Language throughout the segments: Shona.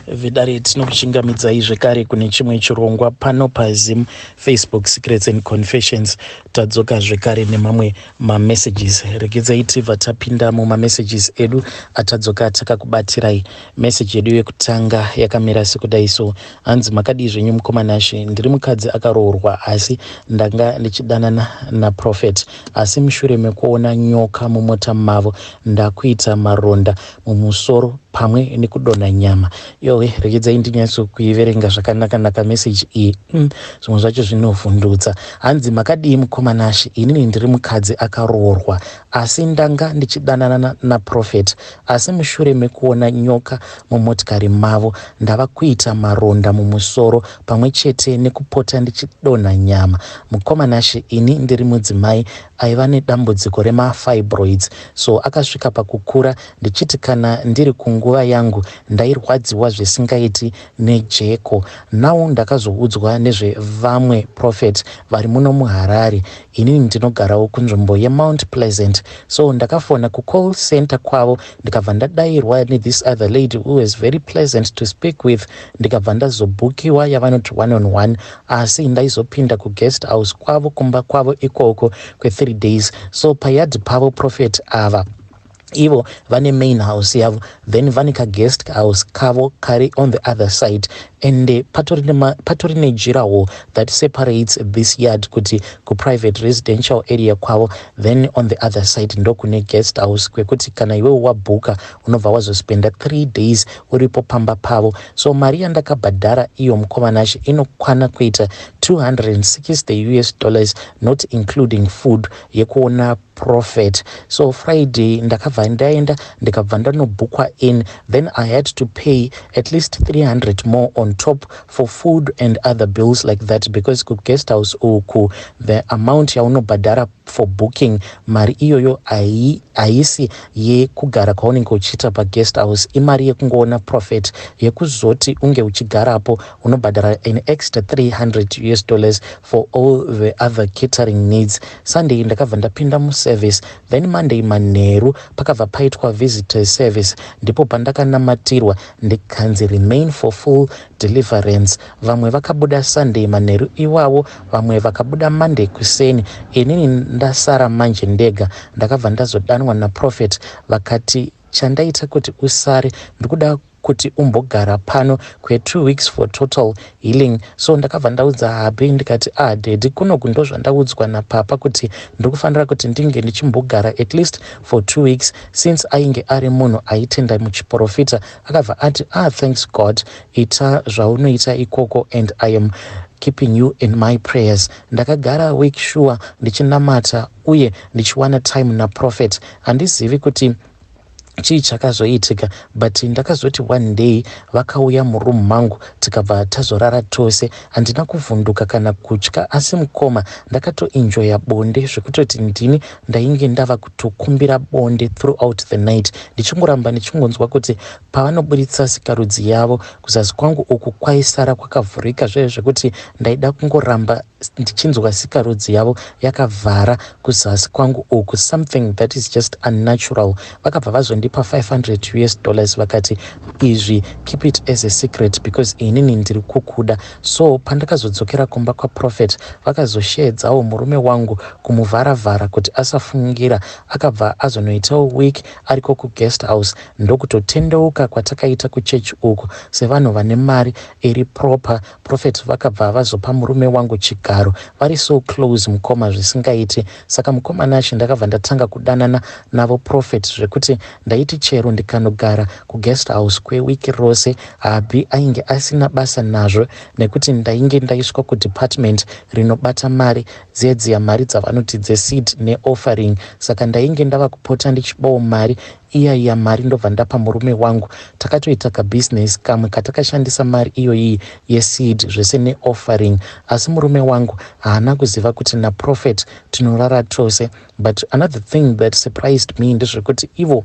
Vedare, tinokuchingamidzai zvekare kune chimwe chirongwa pano paZim Facebook Secrets and Confessions. Tadzoka zvekare nemamwe mamessages. Regedzai tibva tapinda mumamessages edu atadzoka takakubatirai. Message yedu yekutanga yakamira sekudai so. Hanzi, "Makadii zvenyu mukoma Nashe? Ndiri mukadzi akaroorwa, asi ndanga ndichidanana naprophet, asi mushure mekuona nyoka mumota mavo ndakuita maronda mumusoro pamwe nekudonha nyama." Yowe, regedzai ndinyatsokuiverenga zvakanaka-naka message iyi. Zvimwe zvacho zvinovhundutsa. Hanzi, "Makadii mukoma Nashe? Inini ndiri mukadzi akaroorwa, asi ndanga ndichidanana naprophet, asi mushure mekuona nyoka mumotikari mavo ndava kuita maronda mumusoro pamwe chete nekupota ndichidonha nyama. Mukoma Nashe, ini ndiri mudzimai aiva nedambudziko remafibroids, so akasvika pakukura ndichiti kana ndiri kunguva yangu ndairwadziwa zvisingaiti nejeko. Now ndakazoudzwa nezvevamwe prophet vari muno muHarare. Inini ndinogarawo kunzvimbo yeMount Pleasant, so ndakafona kucall center kwavo, ndikabva ndadayirwa nethis other lady who was very pleasant to speak with. Ndikabva ndazobhukiwa yavanoti one on one, asi ndaizopinda kuguest house kwavo, kumba kwavo ikoko kwe3 days. So payard pavo prophet ava, ivo vane main house yavo, then vane kaguest house kavo kari on the other side, and patori nedurawall that separates this yard kuti kuprivate residential area kwavo, then on the other side ndokune guest house kwekuti kana iwewo wabhuka unobva wazospenda 3 days uripo pamba pavo. So mari yandakabhadhara iyo, mukoma Nashe, inokwana kuita 260 US dollars, not including food yekuona prophet. So Friday ndakabva ndaenda, ndikabva ndanobhukwa in, then I had to pay at least 300 more on top for food and other bills like that, because kuguest house uku the amount yaunobhadhara for booking, mari iyoyo haisi yekugara kwaunenge uchiita paguest house, imari yekungoona prophet. Yekuzoti unge uchigarapo unobhadhara an extra 300 US dollars for all the other catering needs. Sunday ndakabva ndapinda muservice, then Monday manheru pakabva paitwa visitor service. Ndipo pandakanamatirwa, ndikanzi remain for full deliverance. Vamwe vakabuda Sunday manheru iwawo, vamwe vakabuda Monday kuseni, inini ndasara manje ndega. Ndakabva ndazodanwa naprophet, vakati, 'Chandaita kuti usare, ndikuda kuti umbogara pano kwe2 weeks for total healing.' So ndakabva ndaudza hubby, ndikati, 'Ah, daddy, kunoku ndo zvandaudzwa napapa kuti ndiri kufanira kuti ndinge ndichimbogara at least for 2 weeks.' Since ainge ari munhu aitenda muchiprofita, akabva ati, 'Ah, thanks God, ita zvaunoita ikoko and I am keeping you in my prayers.' Ndakagara week sure ndichinamata uye ndichiwana time naprophet. Handizivi kuti chii chakazoitika, but ndakazoti one day vakauya muroom mangu, tikabva tazorara tose. Handina kuvhunduka kana kutya, asi mukoma, ndakatoenjoya bonde zvekutoti ndini ndainge ndava kutokumbira bonde throughout the night, ndichingoramba ndichingonzwa kuti pavanoburitsa sikarudzi yavo kuzasi kwangu uku kwaisara kwakavhurika zvezvo, zvekuti ndaida kungoramba ndichinzwa sikarudzi yavo yakavhara kuzasi kwangu uku, something that is just unnatural. Vakabva vazondipa 500 US dollars, vakati, 'Izvi keep it as a secret because inini ndiri kukuda.' So pandakazodzokera kumba kwaprophet, vakazosheedzawo murume wangu kumuvharavhara kuti asafungira. Akabva azonoitawo week ariko kuguest house, ndokutotendeuka kwatakaita kuchechi uku sevanhu vane mari iri proper. Prophet vakabva vazopa murume wangu chigaro, vari so close, mukoma, zvisingaiti. Saka mukoma Nashe, ndakabva ndatanga kudanana navo prophet, zvekuti ndaiti chero ndikanogara kuguest house kwewiki rose, hubby ainge asina basa nazvo, nekuti ndainge ndaiswa kudepartment rinobata mari dziya dziya, mari dzavanoti dzeseed neoffering. Saka ndainge ndava kupota ndichibawo mari iya iya, mari ndobva ndapa murume wangu. Takatoita kabhizinesi kamwe katakashandisa mari iyoyi yeseed zvese neoffering, asi murume wangu haana kuziva kuti naprophet tinorara tose. But another thing that surprised me ndezvekuti ivo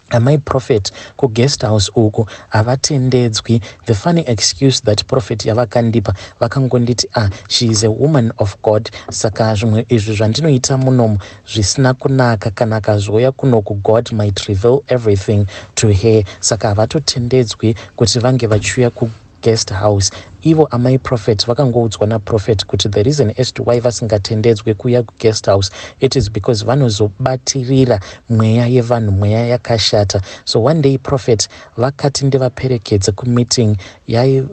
Amai Prophet kuguest house uku havatendedzwi. The funny excuse that Prophet yavakandipa vakangonditi ah she is a woman of God saka zvimwe izvi zvandinoita munomu zvisina kunaka kana akazouya kunoku God might reveal everything to her saka havatotendedzwi kuti vange vachiuya ku guest house. Ivo amai Prophet vakangoudzwa naProphet kuti the reason as to why vasingatendedzwe kuuya kuguest house it is because vanozobatirira mweya yevanhu mweya yakashata. So one day Prophet vakati ndivaperekedze kumeeting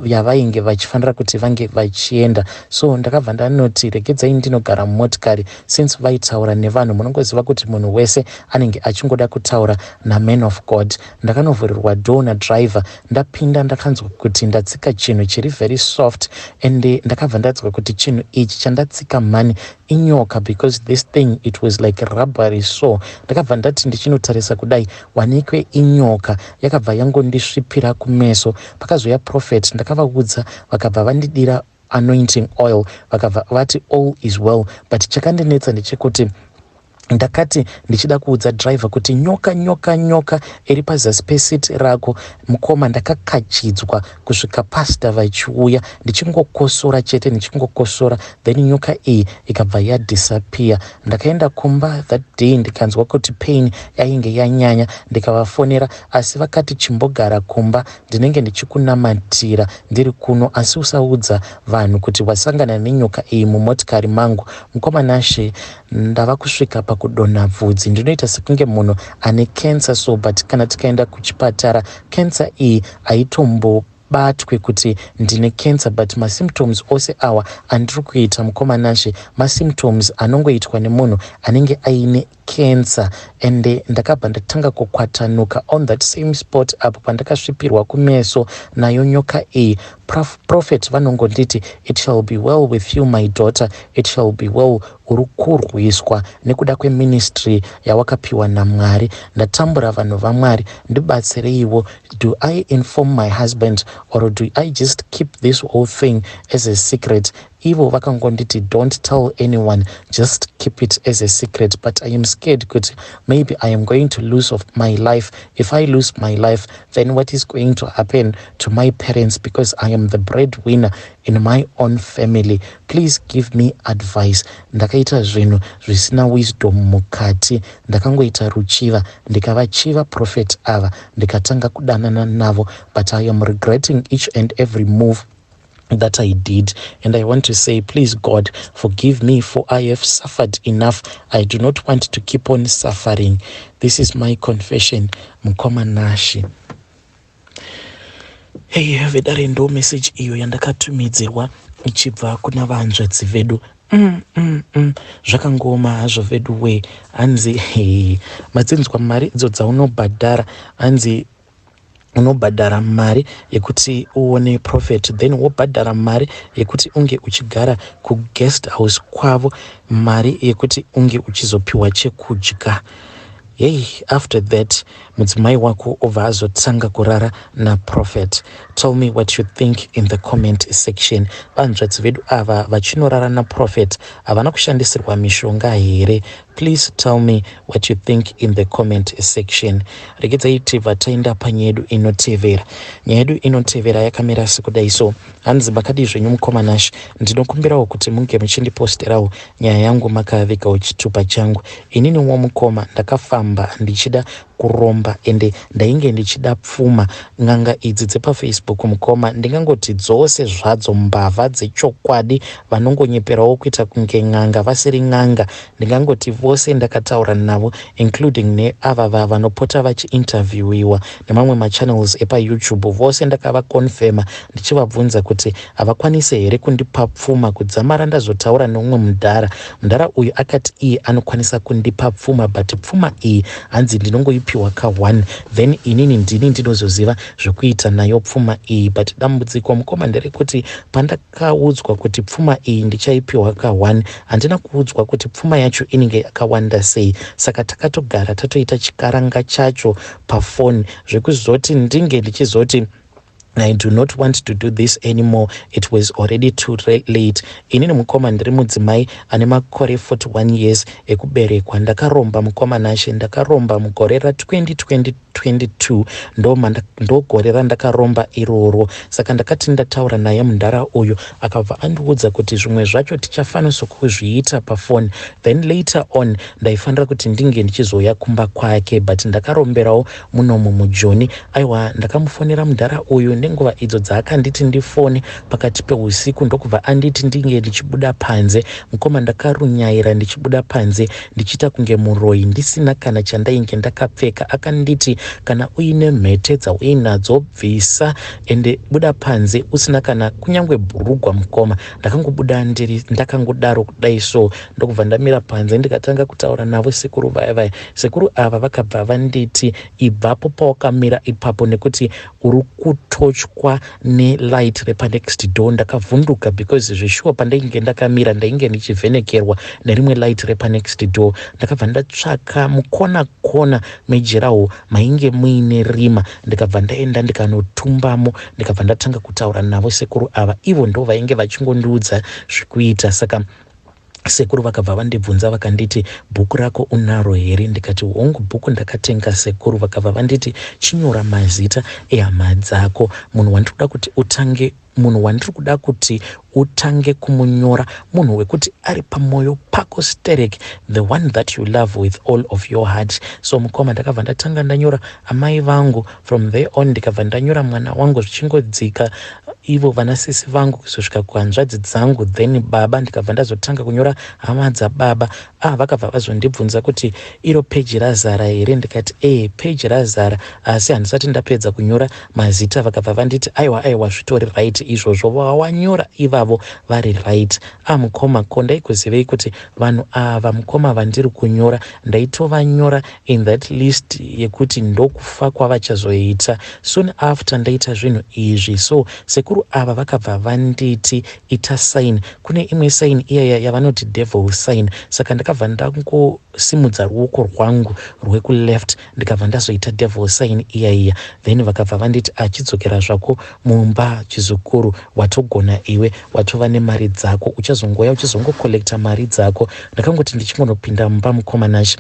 yavainge vachifanira kuti vange vachienda. So ndakabva ndanoti regedzai ndinogara mumotikari since vaitaura nevanhu munongoziva kuti munhu wese anenge achingoda kutaura naman of God. Ndakanovhurirwa door nadriver ndapinda ndakanzwa kuti ndatsika chinhu chiri very soft and ndakabva ndanzwa kuti chinhu ichi chandatsika mhani inyoka because this thing it was like rubbery. So ndakabva ndati ndichinotarisa kudai wanikwe inyoka yakabva yangondisvipira kumeso. Pakazouya Prophet ndakavaudza vakabva vandidira anointing oil vakabva vati all is well. But chakandinetsa ndechekuti ndakati ndichida kuudza driver kuti nyoka nyoka nyoka iri pazasi peseat rako mukoma ndakakachidzwa kusvika pastor vachiuya ndichingokosora chete ndichingokosora then nyoka iyi ikabva yadisappear. Ndakaenda kumba that day ndikanzwa kuti pain yainge yanyanya ndikavafonera asi vakati chimbogara kumba ndinenge ndichikunamatira ndiri kuno asi usaudza vanhu kuti wasangana nenyoka iyi mumotikari mangu. Mukoma Nashe, ndava kusvika pakudonha bvudzi ndinoita sekunge munhu ane cancer so but kana tikaenda kuchipatara cancer iyi haitombobatwe kuti ndine cancer but masymptoms ose awa andiri kuita mukoma Nashe masymptoms anongoitwa nemunhu anenge aine cancer. Ende ndakabva ndatanga kukwatanuka on that same spot apo pandakasvipirwa kumeso nayo nyoka iyi. Prophet vanongonditi, "It shall be well with you, my daughter, it shall be well. Uri kurwiswa nekuda kweministry yawakapiwa naMwari." Ndatambura vanhu vaMwari, ndibatsireiwo. Do I inform my husband or do I just keep this whole thing as a secret? Ivo vakangonditi, "Don't tell anyone, just keep it as a secret." But I am scared kuti maybe I am going to lose of my life. If I lose my life, then what is going to happen to my parents, because I am the breadwinner in my own family? Please give me advice. Ndakaita zvinhu zvisina wisdom mukati, ndakangoita ruchiva ndikavachiva prophet ava ndikatanga kudanana navo, but I am regretting each and every move that I did. And I want to say, please, God, forgive me, for I have suffered enough. I do not want to keep on suffering. This is my confession, Mukoma Nashi. Hey, vedare, ndo message iyo yandakatumidzirwa ichibva kuna vanzvadzi vedu. Zvakangoma hazvo vedu we. Hanzi hey, madzinzwa mari idzo dzaunobhadhara, hanzi unobhadhara mari yekuti uone prophet, then wobhadhara mari yekuti unge uchigara kuguest house kwavo, mari yekuti unge uchizopiwa chekudya. Hey, after that mudzimai wako obva azotanga kurara naprophet. Tell me what you think in the comment section. Vanzvadzi vedu ava vachinorara naprophet havana kushandisirwa mishonga here? Please tell me what you think in the comment section. Regedzai tibva taenda panyaya yedu inotevera. Nyaya yedu inotevera yakamira sekudai so. Hanzi, "Makadii zvenyu mukoma Nash? Ndinokumbirawo kuti munge muchindiposterawo nyaya yangu makavigawo chitupa changu. Ininiwo mukoma ndakafamba ndichida kuromba ende ndainge ndichida pfuma. N'anga idzi dzepaFacebook mukoma, ndingangoti dzose zvadzo mbavha dzechokwadi, vanongonyeperawo kuita kunge n'anga vasiri n'anga. Ndingangoti vose ndakataura navo, including neava vanopota vachiinterviewiwa nemamwe machannels epaYouTube, vose ndakavakonfema ndichivabvunza kuti havakwanisi here kundipa pfuma kudzamara ndazotaura neumwe mudhara. Mudhara uyu akati iye anokwanisa kundipa pfuma, but pfuma iyi hanzi ndinongoipiwa ka1, then inini ndini ndinozoziva zvekuita nayo pfuma iyi. But dambudziko mukoma nderekuti pandakaudzwa kuti pfuma iyi ndichaipiwa ka1, handina kuudzwa kuti pfuma yacho inenge yakawanda sei. Saka takatogara tatoita chikaranga chacho pafoni zvekuzoti ndinge ndichizoti I do not want to do this anymore. It was already too late. Inini mukoma ndiri mudzimai ane makore 41 years ekuberekwa. Ndakaromba mukoma Nashe, ndakaromba mugore ra 2022, ndogore randakaromba iroro. Saka ndakati ndataura naye mundara uyu, akabva andiudza kuti zvimwe zvacho tichafanisa kuzviita pafoni. Then later on ndaifanira kuti ndinge ndichizouya kumba kwake, but ndakaromberawo munomu muJoni. Aiwa, ndakamufonera mudhara uyu nenguva idzo dzaakanditi ndifone pakati peusiku, ndokubva anditi ndinge ndichibuda panze. Mukoma, ndakarunyaira ndichibuda panze ndichiita kunge muroi, ndisina kana chandainge ndakapfeka. Akanditi kana uine mhete dzauinadzo bvisa, ende buda panze usina kana kunyange bhurugwa. Mukoma, ndakangobuda ndiri ndakangodaro kudai so, ndokubva ndamira panze, ndikatanga kutaura navo sekuru vaya vaya. Sekuru ava vakabva vanditi, "Ibvapo pawakamira ipapo nekuti uri kutochwa nelight repanext door." Ndakavhunduka because zveshuwa pandainge ndakamira ndainge ndichivhenekerwa nerimwe light repanext door. Ndakabva ndatsvaka mukona kona medurawall mainge muine rima, ndikabva ndaenda ndikanotumbamo, ndikabva ndatanga kutaura navo sekuru ava. Ivo ndo vainge vachingondiudza zvekuita. Saka sekuru vakabva vandibvunza, vakanditi, "Bhuku rako unaro here?" Ndikati, "Hongu, bhuku ndakatenga, sekuru." Vakabva vanditi, "Chinyora mazita ehama dzako. Munhu wandiri kuda kuti utange kumunyora, munhu wekuti ari pamwoyo pako sterek, the one that you love with all of your heart." So mukoma, ndakabva ndatanga ndanyora amai vangu. From there on ndikabva ndanyora mwana wangu, zvichingodzika ivo vanasisi vangu kuzosvika kuhanzvadzi dzangu, then baba. Ndikabva ndazotanga kunyora hama dzababa. Ah, vakabva vazondibvunza kuti, "Iro peji razara here?" Ndikati, "E, peji razara, asi handisati ndapedza kunyora mazita." Vakabva vanditi, "Aiwa, aiwa, zvitori right izvozvo vawanyora, ivavo vari right." Ah mukoma, ko ndaigozivei kuti vanhu ava, mukoma, vandiri kunyora, ndaitovanyora in that list yekuti ndokufa kwavachazoita soon after ndaita zvinhu izvi? So sekuru ava vakabva vanditi, "Ita sign." Kune imwe sign iyaya yavanoti devil sign. Saka ndakabva ndangosimudza ruoko rwangu rwekuleft, ndikabva ndazoita devil sign iyaiya. Then vakabva vanditi, "Achidzokera zvako mumba, chizukuru, watogona iwe, watova nemari dzako, uchazongoya uchizongocollecta mari dzako." Ndakangoti ndichingonopinda mumba, mukoma Nashe,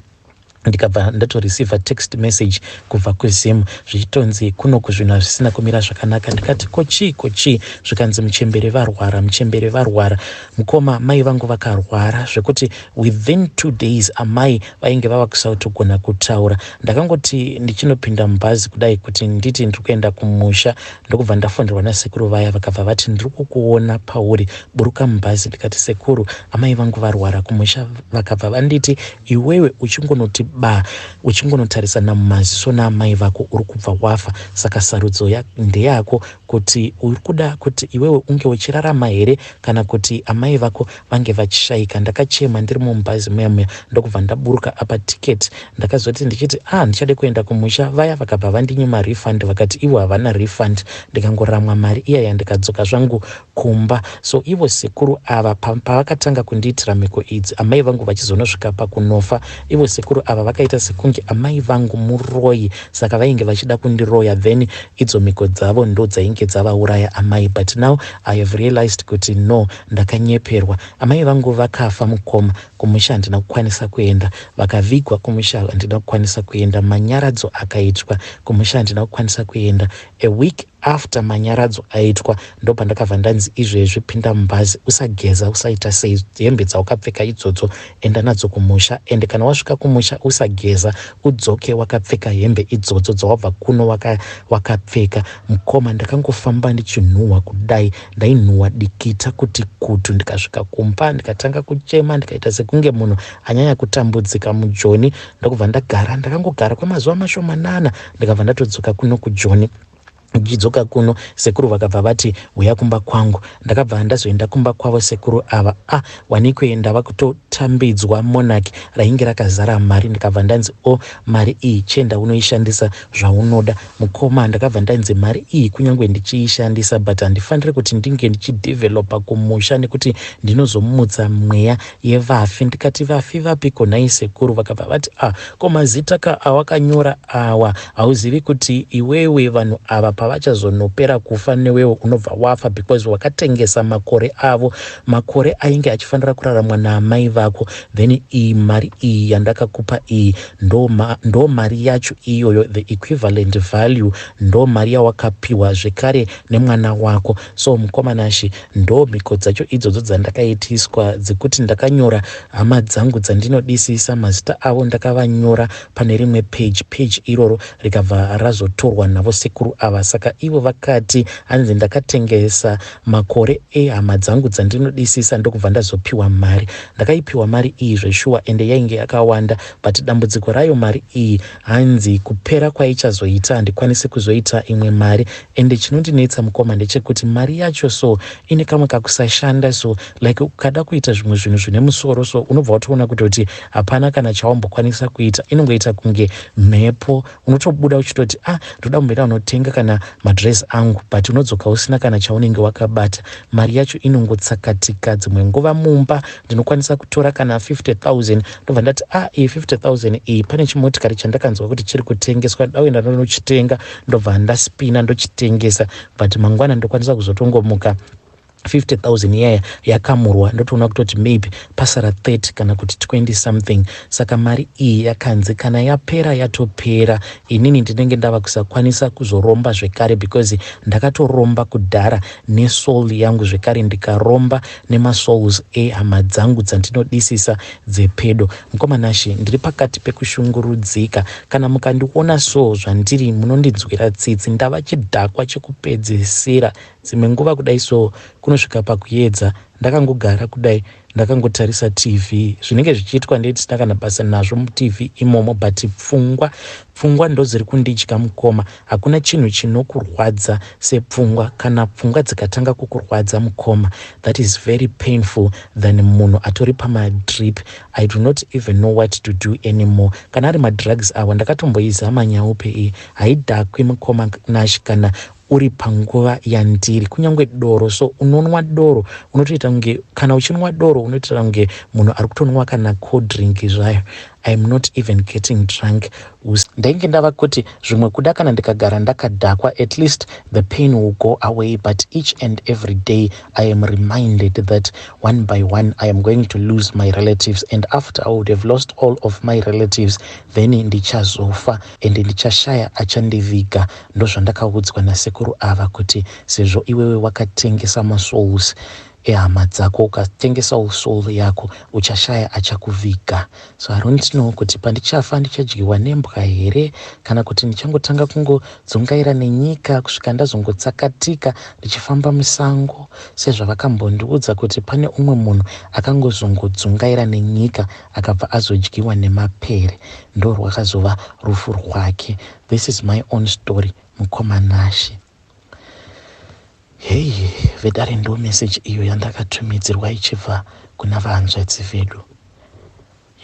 ndikabva ndatoreceiva text message kubva kuZim, zvichitonzi kunoku zvinhu hazvisina kumira zvakanaka. Ndikati, "Ko chii, ko chii?" Zvikanzi, "Muchembere varwara, muchembere varwara." Mukoma, mai vangu vakarwara zvekuti within 2 days amai vainge vava kusatogona kutaura. Ndakangoti ndichinopinda mubhazi kudai kuti nditi ndiri kuenda kumusha, ndokubva ndafonderwa nasekuru vaya. Vakabva vati, "Ndiri kukuona pauri, buruka mubhazi." Ndikati, "Sekuru, amai vangu varwara kumusha." Vakabva vanditi, "Iwewe uchingonoti ba, uchingonotarisana mumaziso naamai vako, uri kubva wafa. Saka sarudzo ndeyako kuti uri kuda kuti iwewe unge uchirarama here kana kuti amai vako vange vachishayika." Ndakachema ndiri mumubhazi muya muya, ndokubva ndaburuka. Apa tiketi ndakazoti ndichiti, "A ah, ndichade kuenda kumusha," vaya vakabva vandinyima refund, vakati ivo havana refund. Ndikangoramwa mari iyaya, ndikadzoka zvangu kumba. So ivo sekuru ava pavakatanga kundiitira mhiko idzi, amai vangu vachizonosvika pakunofa, ivo sekuru ava vakaita sekunge amai vangu muroyi, saka vainge vachida kundiroya. Then idzo mhiko dzavo ndo dzainge dzavauraya amai. But now I have realized kuti no, ndakanyeperwa. Amai vangu vakafa, mukoma. Kumusha handina kukwanisa kuenda. Vakavigwa kumusha handina kukwanisa kuenda. Manyaradzo akaitwa kumusha handina kukwanisa kuenda. A week after manyaradzo aitwa, ndopandakabva ndanzi, "Izvezvi pinda mubhazi, usageza, usaita sei, hembe dzaukapfeka idzodzo enda nadzo kumusha, ende kana wasvika kumusha usageza, udzoke wakapfeka hembe idzodzo dzawabva kuno wakapfeka waka." Mukoma, ndakangofamba ndichinhuhwa kudai, ndainhuhwa dikita kuti kutu. Ndikasvika kumba, ndikatanga kuchema, ndikaita sekunge munhu anyanya kutambudzika muJoni. Ndokubva ndagara, ndakangogara kwemazuva mashomanana, ndikabva ndatodzoka kuno kuJoni. Ndichidzoka kuno, sekuru vakabva vati, "Uya kumba kwangu." Ndakabva ndazoenda kumba kwavo sekuru ava. Ah, wanikwe ndava kutotanga. Ndakazotambidzwa monarch rainge rakazara mari, ndikabva ndanzi, "O, oh, mari iyi chienda unoishandisa zvaunoda, mukoma." Ndakabva ndanzi mari iyi kunyange ndichiishandisa, but handifaniri kuti ndinge ndichidhevhelopa kumusha nekuti ndinozomutsa mweya yevafi. Ndikati, "Vafi vapiko nhai sekuru?" Vakabva vati, "Ah, ko mazita ka awakanyora awa, hauzivi kuti iwewe vanhu ava pavachazonopera kufa newewe unobva wafa because wakatengesa makore avo, makore ainge achifanira kuraramwa naamai vako? Then iyi mari iyi yandakakupa iyi ndo mari yacho iyoyo, the equivalent value ndo mari yawakapiwa zvekare nemwana wako." So mukoma Nashe, ndo mhiko dzacho idzodzo dzandakaitiswa, dzekuti ndakanyora hama dzangu dzandinodisisa, mazita avo ndakavanyora pane rimwe page. Page iroro rikabva razotorwa navo sekuru ava. Saka ivo vakati hanzi ndakatengesa makore ehama dzangu dzandinodisisa, ndokubva ndazopiwa mari. Ndakaipiwa mari iyi zveshuwa, ende yainge yakawanda, but dambudziko rayo mari iyi, hanzi kupera kwaichazoita handikwanisi kuzoita imwe mari. Ende chinondinetsa, mukoma, ndechekuti mari yacho so ine kamwe kakusashanda. So like ukada kuita zvimwe zvinhu zvine musoro, so unobva watoona kutoti hapana kana chawambokwanisa kuita, inongoita kunge mhepo. Unotobuda uchitoti, "Ah, ndoda kumboenda unotenga kana madress angu," but unodzoka usina kana chaunenge wakabata. Mari yacho inongotsakatika. Dzimwe nguva mumba ndinokwanisa kutora kana 50 000, ndobva ndati, "Ah, iyi 50 000 iyi, pane chimotikari chandakanzwa kuti chiri kutengeswa, dauenda ndonochitenga." Ndobva ndaspina ndochitengesa, but mangwana ndokwanisa kuzotongomuka 50 000 iyaya yakamurwa, ndotoona kutoti maybe pasara 30 kana kuti 20 something. Saka mari iyi yakanzi kana yapera, yatopera. Inini ndinenge ndava kusakwanisa kuzoromba zvekare because ndakatoromba kudhara nesoul yangu, zvekare ndikaromba nemasouls ehama dzangu dzandinodisisa dzepedo. Mukoma Nashe, ndiri pakati pekushungurudzika. Kana mukandiona so zvandiri, munondinzwira tsitsi. Ndava chidhakwa chekupedzisira. Dzimwe nguva kudai so kunosvika pakuedza, ndakangogara kudai, ndakangotarisa TV, zvinenge zvichiitwa ndisina kana basa nazvo muTV imomo, but pfungwa ndo dziri kundidya, mukoma. Hakuna chinhu chinokurwadza sepfungwa. Kana pfungwa dzikatanga kukurwadza, mukoma, that is very painful than munhu atori pamadrip. I do not even know what to do anymore. Kana ari madrugs awa, ndakatomboizama nyaupe iyi, haidhakwi, mukoma Nash. Kana uri panguva yandiri, kunyange doro so, unonwa doro unotoita kunge, kana uchinwa doro unotoita kunge munhu ari kutonwa kana cold drink zvayo. I am not even getting drunk. Ndainge ndava kuti zvimwe kuda kana ndikagara ndakadhakwa, at least the pain will go away, but each and every day I am reminded that one by one I am going to lose my relatives, and after I would have lost all of my relatives, then ndichazofa and ndichashaya achandiviga. Ndozvandakaudzwa nasekuru ava kuti sezvo iwewe wakatengesa masouls ehama dzako, ukatengesawo soul yako, uchashaya achakuviga. So I don't know kuti pandichafa ndichadyiwa nembwa here, kana kuti ndichangotanga kungodzungaira nenyika kusvika ndazongotsakatika ndichifamba musango, sezvavakambondiudza kuti pane umwe munhu akangozongodzungaira nenyika, akabva azodyiwa nemapere, ndo rwakazova rufu rwake. This is my own story, mukoma Nashe. Hei vedare, ndo meseji iyo yandakatumidzirwa ichibva kuna vahanzvadzi vedu.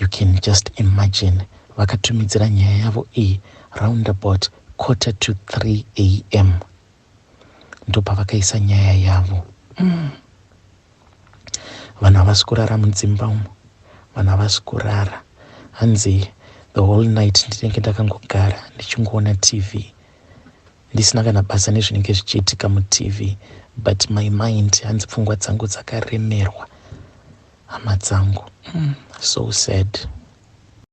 You can just imagine, vakatumidzira nyaya yavo iyi round about 2:45 a.m., ndopavakaisa nyaya yavo. Vanhu havasi kurara mudzimba umo, vanhu havasi kurara. Hanzi the whole night ndinenge ndakangogara ndichingoona TV, ndisina kana basa nezvinenge zvichiitika muTV, but my mind, hanzi pfungwa dzangu dzakaremerwa, hama dzangu. So sad.